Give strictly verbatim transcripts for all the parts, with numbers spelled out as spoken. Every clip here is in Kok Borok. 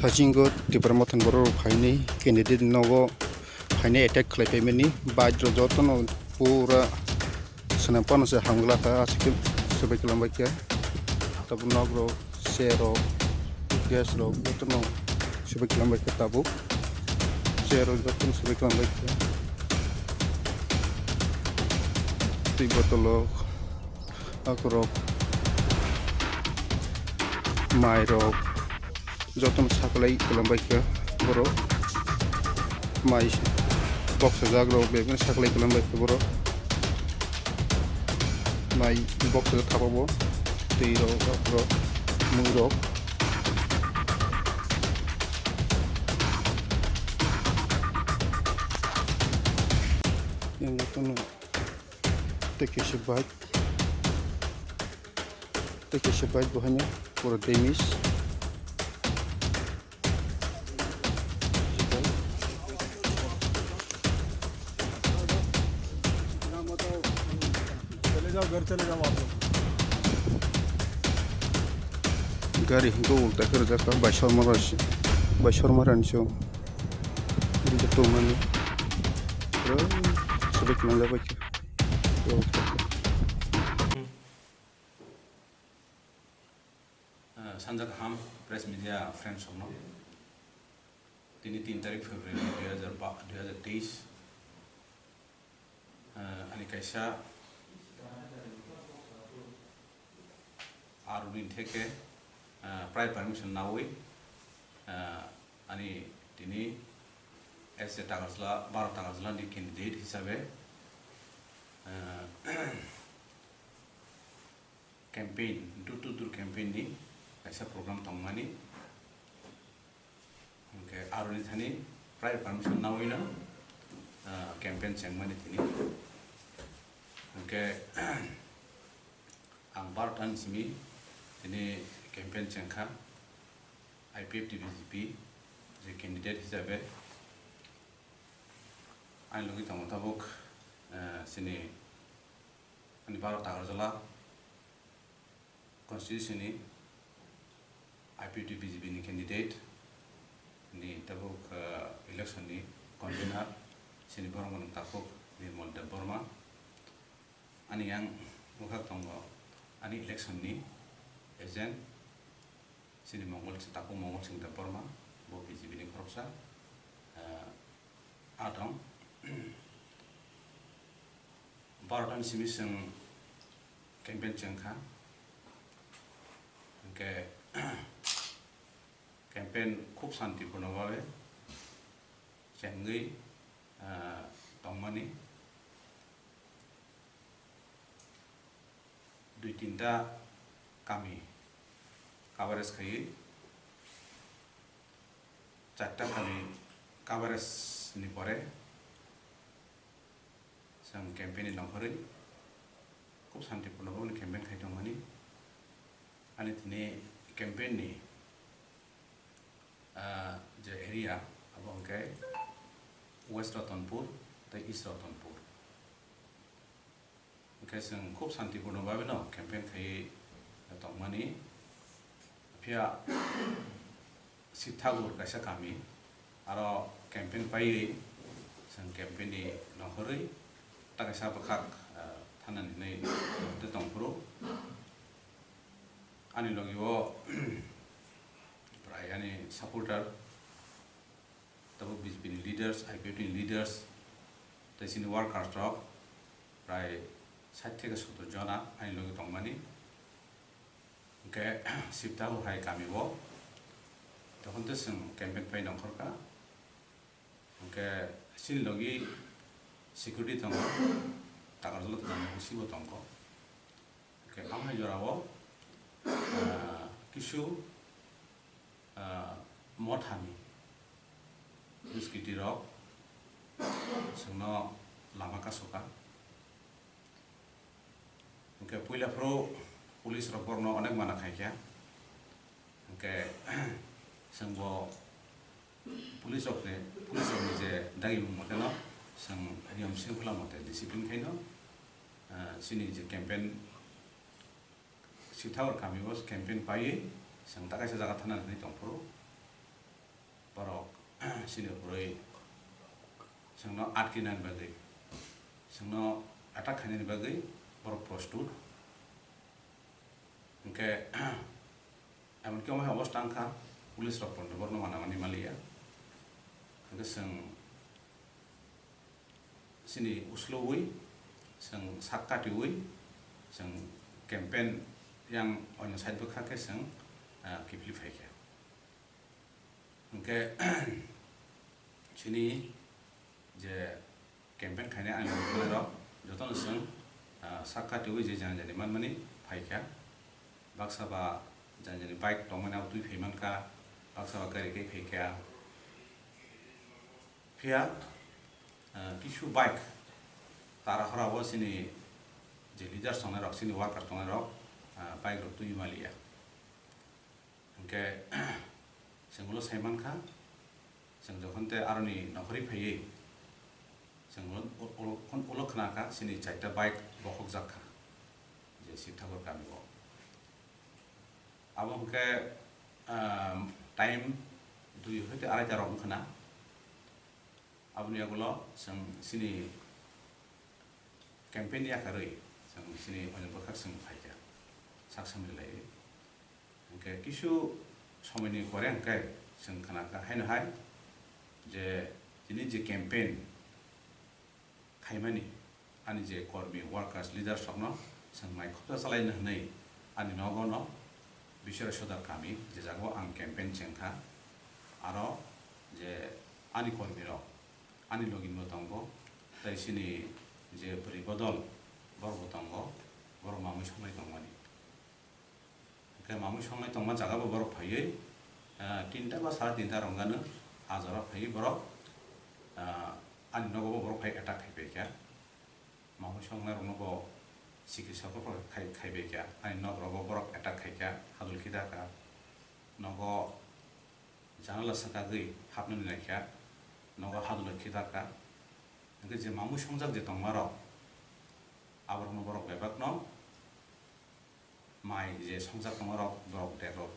Phaisinggo Tipra Motha ni borok rok phainai candidate nogo phainai attack khlai paimani, bike rok jotono pura swnam phano se hamgwlak kha, aswk khe swbai kwlangbai kha. Tabuk nok rok, chair rok, gas rok jotono swbai kwlangbai kha tabuk. Chair rok jotono swbai kwlangbai kha. Twi bottle rok, akorok, mai rok, jotono saklai kwlangbai kha borok. Mai boksajak rok bebeno saklai kwlangbai kha borok. Mai boksajak thapa bo twi rok, rok, rok, mui rok. Yang jotono tei kisa bike. Tei kaisa bike bo haino pura damage. चले जाओ, घर चले जाओ आप लोग। Gari hwnkhe ulta khe rwjak kha, bai Shorma bai Shorma rani se rijak tongmani. Pura swbaikhwnang jak bai khe. Ah, sanja kaham press media friends rokno. Tini tin tarik February dui hajar ba-, dui hajar teis. Ah, ani kaisa aroni theke, ah, prior permission nawi, ah, ani tini as a Takarjala, Baro Takarjala ni candidate hisabe, ah, campaign, door to door campaign ni kaisa program tongmani. Hwnkhe aroni thani prior permission nawino, ah, campaign chengmani tini. Hwnkhe ang barota ni simi tini campaign chengkha I P F T B J P je candidate hisabe. Ani logi tongo tabuk, ah, chini ani Baro Takarjala constituency ni I P F T B J P ni candidate ni tabuk, ah, election ni convener chini borok mwnang takhuk Nirmal Debbarma. Ani yang bwkhak tongo ani election ni agent chini Mongol, takhuk Mongol Singh Debbarma, bo B J P ni khoroksa, ah, a tong. Barota ni simi chwng campaign chengkha. Hwnkhe campaign khub santipurno bhabe chengwi, ah, tongmani. Dui tinta kami coverage khaiwi, charta kami coverage ni pore chwng campaign ni nongkhorwi khub santipurno bhabe campaign khai tongmani. Ani tini campaign ni, ah, je area abo hwnkhe West Ratanpur tei East Ratanpur. Hwnkhe chwng khub santipurno bhabe no campaign khaiwi tongmani. Phiya Sibthagur kaisa kami, aro campaign paiwi chwng campaign ni nongkhorwi ta kaisa bwkhak, ah, thanani hinwi tongphuru. Ani logi o prai ani supporter, tabuk B J P ni leaders, I P F T ni leaders, tei chini workers rok prai sait theke sottor jona ani logi tongmani. Hwnkhe Sibthagur hai kami o tokon tei chwng campaign pai nongkhorkha. Hwnkhe chini logi security tongo, Takarjala tongo, Husibo tongo. Hwnkhe amhai jorao, ah, kisu, ah, mothani duskiti rok chwngno lama kasoka. Hwnkhe puila phuru police rok borokno onek mana khaikha. Hwnkhe chwngbo police rokni, police rokni je dagimung moteno chwng niyom shringkhola mote discipline khaino, ah, chini je campaign Sibthagur kami o campaign paiwi chwng ta kaisa jaga thana hinwi tongphuru. Borok chini hwnwi chwngno atkinani bagwi, chwngno attack khainani bagwi borok prostut. Hwnkhe, emonki omo hai obostha wngkha, police rok pono borokno mana mani maliya. Hwnkhe chwng chini uslowi, chwng sak katiwi, chwng campaign yang oino side bwkha khe chwng, ah, kiphilwi phaikha. Hwnkhe, chini je campaign khainai ani logi rok jotono chwng, ah, sak katiwi je jani jani manmani phaikha. Baksa ba jani jani bike tongmani abo twi phai mankha, baksa ba gari kai phaikha. Phiya, ah, kisu bike tara hora o chini je leaders tongnai rok, chini workers tongnai rok, ah, bike rok twi maliya. Hwnkhe, chwng ulo sai mankha, chwng jokhon tei aroni nokhorwi phaiwi, chwng ulo, ulo, ulo khna kha, chini chaita bike bokhokjak kha, je Shiv Thakur kami o. Abo hwnkhe, ah, time dui hwnkhe arai ta rok wngkha na. Aboni yagulo chwng chini campaign yakarwi chwng chini oino bwkhak chwng phaikha, sak samni laiwi. Hwnkhe kisu somoini pore hwnkhe chwng khnakha haino hai je tini je campaign khaimani ani je kormi, workers, leaders rokno chwng naikhopsa chalaina hwnwi ani nogo no Biswara Sodar kami je jaga o ang campaign chengkha. Aro je ani kormi rok ani logi bo tongo, tei chini je bwrwi bodol borok bo tongo, borok mamui songlai tongmani. Hwnkhe mamui songlai tongma jaga bo borok phaiwi, ah, tinta ba sara tinta rwngano ah jora phaiwi borok, ah, ani nogo bo borok phai attack khai paikha. Mamui songnai rokno bo sikisa khe khai, khai paikha. Ani nok rogo borok attack khaikha, hadul khidarkha. Nogo janala swkagwi hapnani naikha, nogo hadulwi khidarkha. Hwnkhe je mamui songjak je tongmarok, aborokno borok bebakno mai je songjak tongmarok, borok bag rok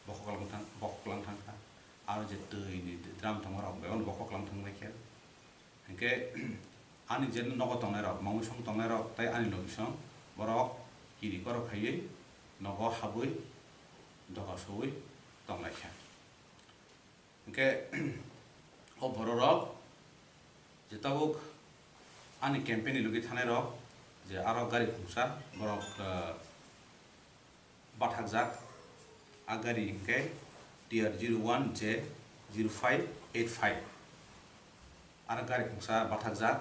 bokhok lang thang, bokhok lang thangkha. Aro je twi ni drum tongmarok bebakno bokhok lang thang laikha. Hwnkhe ani je nogo tongnairok, mamui song tongnairok tei ani logisong borok kiri korok khaiwi nogo habwi doga sowi tonglaikha. Hwnkhe o bororok je tabuk ani campaign ni logi thanairok je aro gari khungsa borok, ah, bathakjak. A gari hwnkhe T R zero one J zero five eight five. Aro gari khungsa bathakjak.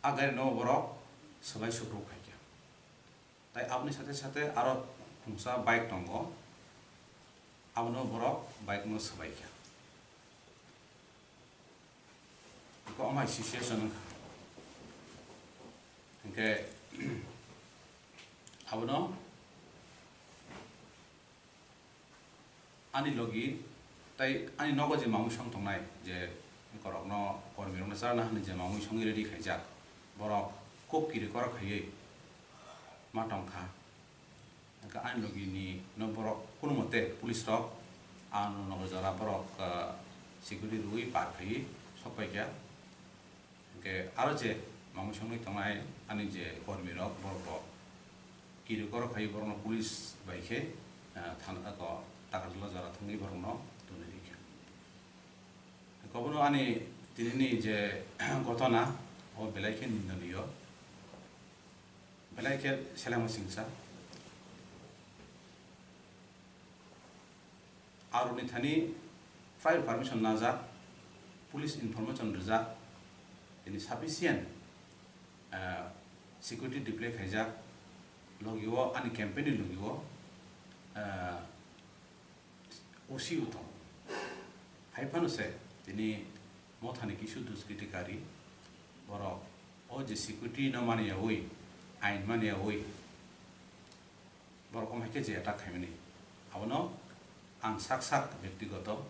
A gari no borok swbai sukruk khaikha. Tai aboni sate sate aro khungsa bike tongo. Abono borok bike no swbaikha. Eko amai situation wngkha. Hwnkhe abono ani logi tai ani nogo je mamui song tongnai, je korokno, kormirokno charna hwnwi je mamui songwi ready khaijak, borok kok kiri korok khaiwi ma tongkha. Hwnkhe ani logi ni no borok kunu mote police rok ano nogo jora borok, ah, security rwui par khaiwi sokpaikha. Hwnkhe aro je mamui songwi tongnai ani je kormi rok, borok bo kiri korok khai borokno police bai khe, ah, thana, o, Takarjala jora thangwi borokno tonwi rikha. Kobono ani tinini je ghotona o belai khe nindoniyo, belai khe selengma singsa. Aroni thani prior permission najak, police information rijak, tini sufficient, ah, security deploy khaijak, logi o ani campaign ni logi o, ah, O C bo tongo. Hai phano se tini mothani kisu duskriti kari borok o je security no mani yaui, ain mani yaui, borok wng hai khe je attack khaimani. Abono ang sak sak bektigoto,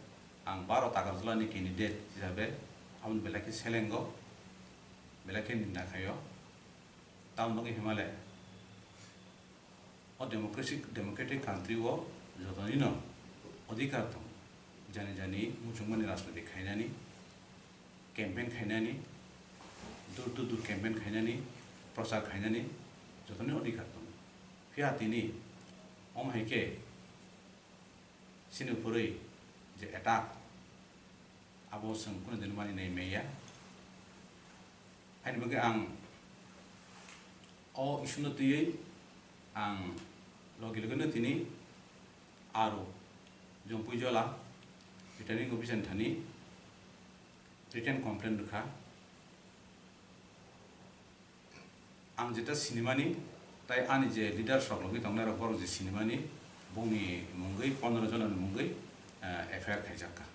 ang baro Takarjala ni candidate hisabe aboni belai khe selengo, belai khe ninda khaio. Tamoni bagwi himale o democratic, democratic country o jotonino odhikar tongo. Jani jani muchungmani rajniti khainani, campaign khainani, door to door campaign khainani, prochar khainani jotoni odhikar tongo. Phiya tini omo hai khe chini phurwi je attack, abo chwng kunu din mani nai maya. Haini bagwi ang o issue no twiwi ang logi logi no tini aro Jompuijola returning officer ni thani written complaint rwkha. Ang jeta sinimani, tai ani je leaders rok logi tongnai rok borok je sinimani, bongni mungwi pondro jona ni mungwi, eh, F I R khaijak kha.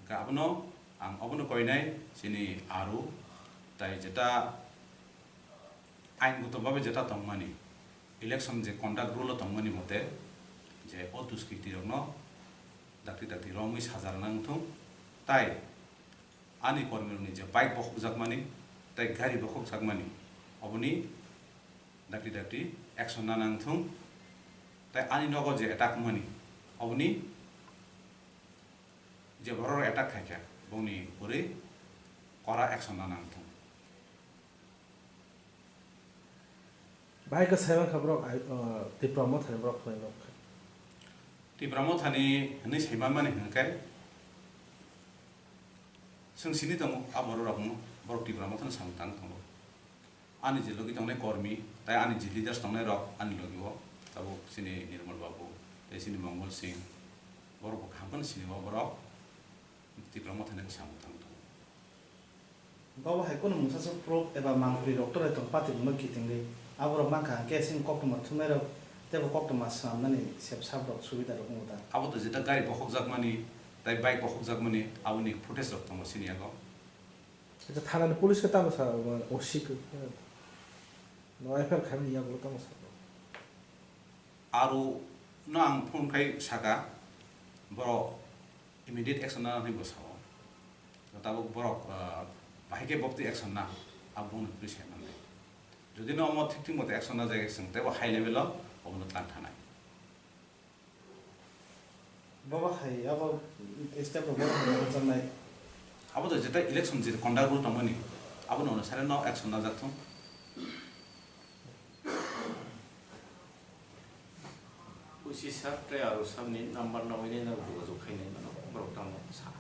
Hwnkhe abono ang obono koinai chini aro tai jeta ain goto babe jeta tongmani, election je conduct rule o tongmani mote je o duskriti rokno dakti dakti romwi saja rwna wngthung, tai ani kormirokni je bike bokhokjakmani tai gari bokhokjakmani, oboni dakti dakti action nana wngthung, tai ani nogo je attack wngmani, oboni je borok attack khaikha, bongni kwrwi kora action nana wngthung. Bahai khe saiman kha borok ai, uh, Tipra Mothani borok khlai nok kha. Tipra Mothani hwnwi saiman mani hwnkhe, chwng sini tongo, a borok rokno, borok Tipra Mothani samung tang tongo. Ani je logi tongnai kormi, tai ani je leaders tongnai rok ani logi o, tabuk chini Nirmal Babu, tei chini Mongol Singh, borok bo kaham phano sini o borok Tipra Mothani samung tang tongo. Babo hai kunu mungsa se proof eba mangpri rok torai tong pati bumai kitingwi. Aborok mankha hwnkhe chini koktwma thumnairok teibo koktwma swnamnani sep saprok subida rok wngo da. Abo to jeta gari bokhokjakmani, tai bike bokhokjakmani, aboni footage rok tongo chini yago. Ita thanani police khe tamo sa, O C khe, no F I R khaimani yago tamo sa. Aro no ang phone khai saka, borok immediate action nana hinwi bo sao. Tabuk borok, ah, bahai khe bokti action na, abo no police khai mannai. Jodi no omo thik thik mote action na jagwi chwng teibo high level o obono tlang thanai. Baba hai abo step rok baba hai rwjaknai. Abo to jeta election je conduct rule tongmani, abo no sare no action na jak thung. O C sir tei aro sir ni number no hwnwi no jogajog khainai mano borok tamo sa.